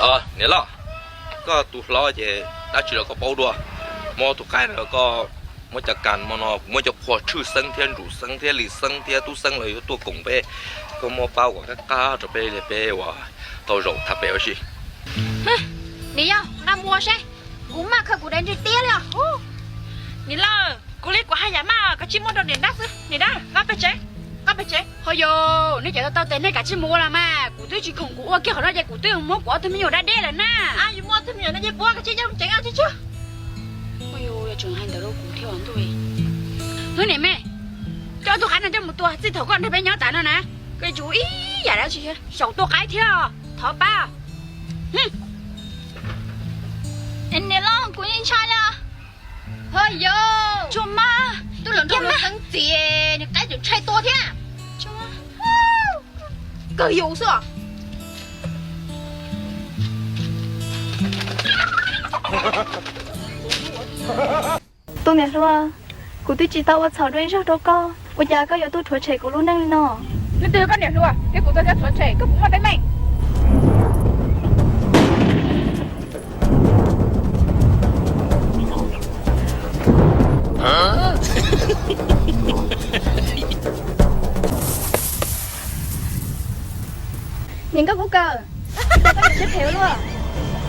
Niam loj, koj tus hlob ces dab tsi los koj paub dua. Muab tus qaib no koj muab cov kas mo no, kuv muab cov qhua tshwj xeeb thiab ntsum xeeb thiab li xeeb thiab tub xeeb los yuav tuaj koom peb. Koj muab pab kom qab qab rau peb li peb ua tau zaum thaj pem ua si. Niam yau, nqa mus ua seb, kuv maj khaws kuv daim ntsej tiab li os. Niam loj, kuv li kuv haj yam maj, koj tsis muab rau niam dab xwb. Niam dab, nqa pem tsev, nqa pem tsev. Ho yog nej cov tau tau tes nej kav tsij mus ua los mas, kuv twb tsis khoom kuv ua kiag qhov no ces kuv twb muab kuv ob tug me nyuam da dej lawm na. Yus muab ob tug me nyuam da dej puab, koj tsis coj tsev tsis tsuag. Ua yus yuav tseem hais ntawd rau kuv thiab ntuj. Hwb niam me, coj ob tug qaib no coj mus tua, txij thaum koj nrog peb nyob tas no na, koj yuav tsum ua ib yam dab tsi xyaum tua qaib thiab, thov pab. Niam loj, kuv yeej ntshai li. Ho yog tsuag mas, tub los nrog luag xeeb txiv, nws qaib tseem ntshai tua thiab. Kawg yus xwb os. Tus niam hluas, kuv twb tsis tau ua txhaum dua ib zaug rau koj, ua cas koj yuav tuaj rhuav tshem kuv lub neej li no? Leej twg yog koj niam hluas, thiab kuv tus thiab rhuav tshem koj puas muaj teeb meem? Niam nkauj Kub Kawm, koj yuav siab phem ua luaj.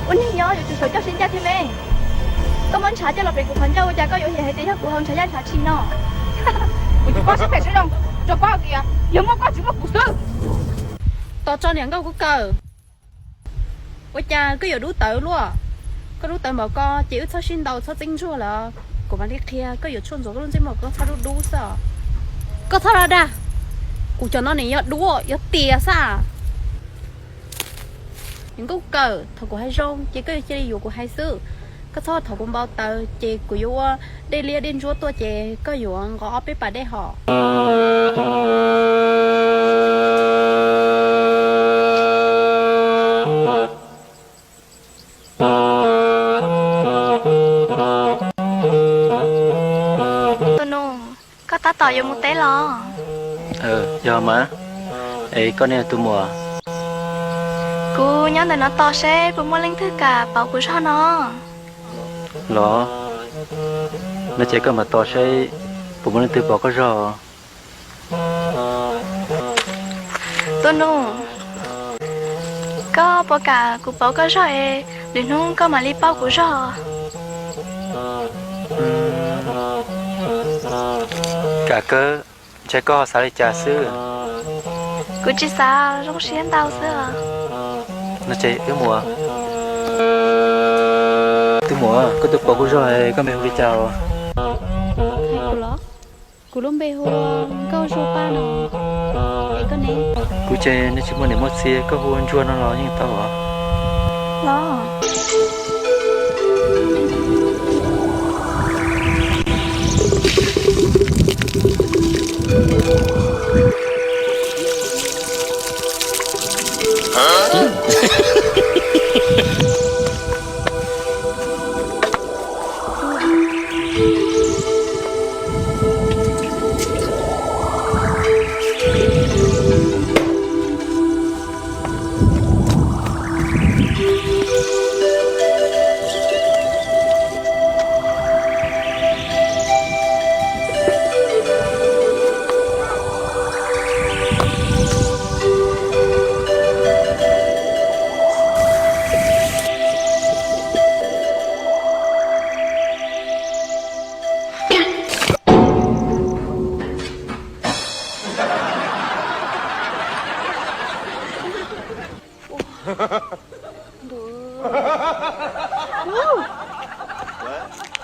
Ua neeg nyob yuav tsum xyaum coj siab ncaj thiab me. Koj muab ntshav coj los pem kuv qhov ncauj ua cas koj yuav hais tias yog kuv haus ntshav yaj ntshav tshis no? Kuv tsis paub siab phem siab zoo, tsuas paub tias yog muaj koj tsis muaj kuv xwb. Tos tso niam nkauj Kub Kawm. Ua cas koj yuav dub tawv luaj? Koj dub tawv npaum ko ces wb txhob sib ntaus txhob txeeb ntsuag lawm. Kuv mam li qhia koj yuav tshuaj ntxuav koj lub ntsej muag kom koj txhob dub dub xwb os. Koj txhob los dag, kuv cov no nws yog duab yog tias xwb. Niam nkauj Kawm, thaum kuv hais zoo ces koj yuav cia li yuav kuv hais xwb. Koj txhob thov kuv npau taws ces kuv yuav ua dej liab dej ntsuab tuaj ces koj yuav nqos ob peb pas dej hos. Tus nus, koj tab tom yuav mus teb los? Yog mas. Es koj ne tus muam? Kuv nyob ntawm no tos seb puas muaj leej twg kam pauv kuv zog no. Los, no ces koj mam tos seb puas muaj leej twg pauv koj zog. Tus nus, koj puas kam kuv pauv koj zog es lwm hnub koj mam li pauj kuv zog? Kam kawg, ntshe koj xav li cas xwb. Kuv tsis xav, zoo siab ntau xwb os. No ces wb mus. Tus muam, koj tus pauv kuv zog koj npe hu li cas? Kuv lub npe hu ua Nkauj Zuag Paj no. Es koj ne? Kuv ces nej tsis muaj niam muaj txiv, koj hu ua Ntsuag no los yeej tau os. Los.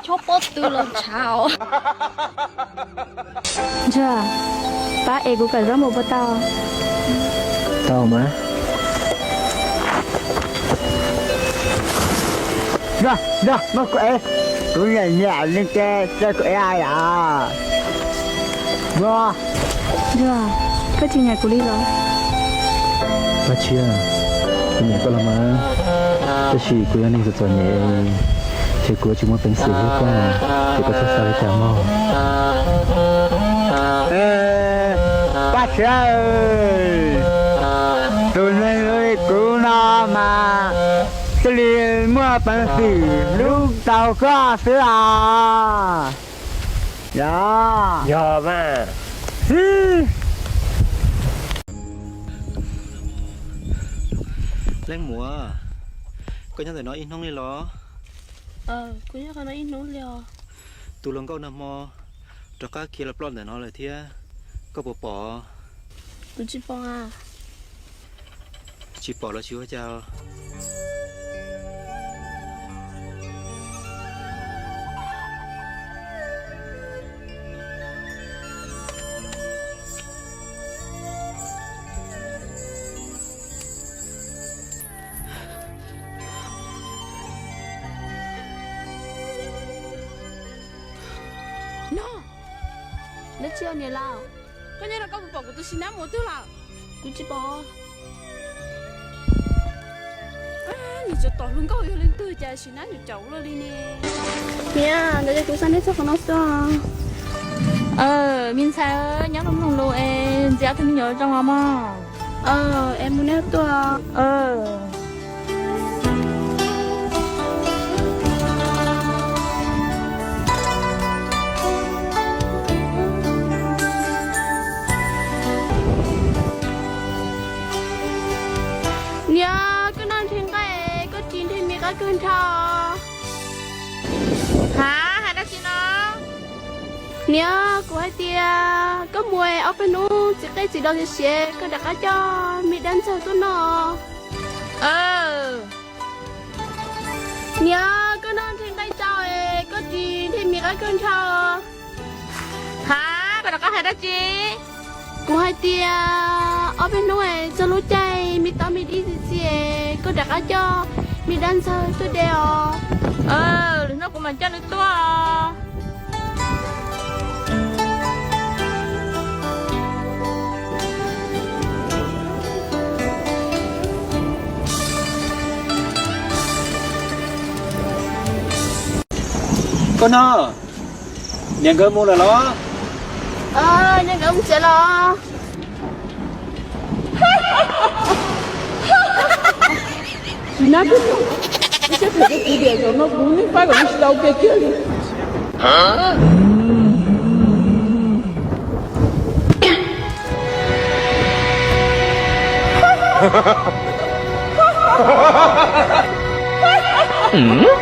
Chob pob tw los ntshav os. Ntsuag, pab ev kuv kawm zaub npua puas tau? Tau mas. Ntsuag, ntsuag, muab kuv ev. Kuv nyiam nyiam li ces cia kuv ev yom. Ntsuag, koj tsis nyiam kuv li los? Paj Tshiab, kuv nyiam koj los mas, tab sis kuv yog neeg txom txom nyem, ces kuv tsis muaj peev xwm hlub koj, ces koj txhob xav li cas mog. Paj Tshiab, tus neeg li kuv no mas Li muaj peev xwm hlub tau koj xwb os. Yog, yog mas. Leej muam, koj nyob ntawm no ib hnub li los? Kuv nyob qhov no ib hnub li os. Tus hluas nkauj nag hmo rov qab khiav los ploj ntawm no lawm thiab, koj puas pom? Kuv tsis pom. Tsis pom los tsis ua cas. No, dab tsi niam laus? Koj nyob no koj puas pom kuv tus Sis Nab mus twg lawm? Kuv tsis pom. Niag tsov tom hluas nkauj yog leej twg cas Sis Nab yuav caum luaj li ne? Niam, ntawd yog kuv xa nej txog qhov no xwb. Me ntxhais, nyob mloog lus es ntxias ob tug me nyuam zoo os mog. Es mus nej tuaj. Niam, koj noj nqaij, koj ris nrhe me qab kawg nrho. Hab, hais dab tsi no? Niam, kuv hais tias koj mus ob peb hnub txiv qej txiv daus siav siav, koj rov qab coj me dab ntxawg tuaj noj. Niam, koj noj nqaij tsau es koj ris nrhe me qab kawg nrho. Hab, koj rov qab hais dab tsi? Kuv hais tias ob peb hnub es txog lub caij me tob me dib txi txi es koj rov qab coj me dab ntxawg tuaj de os. Lwm hnub kuv mam coj nws tuaj. Koj no, niam nkawd mus lawm los? Niam nkawd mus tsev los. Sim Nab, koj saib phem rau kuv tiam zaum no kuv yeej faib kom nws tsis tau ua ke kiag li. Sim Nab.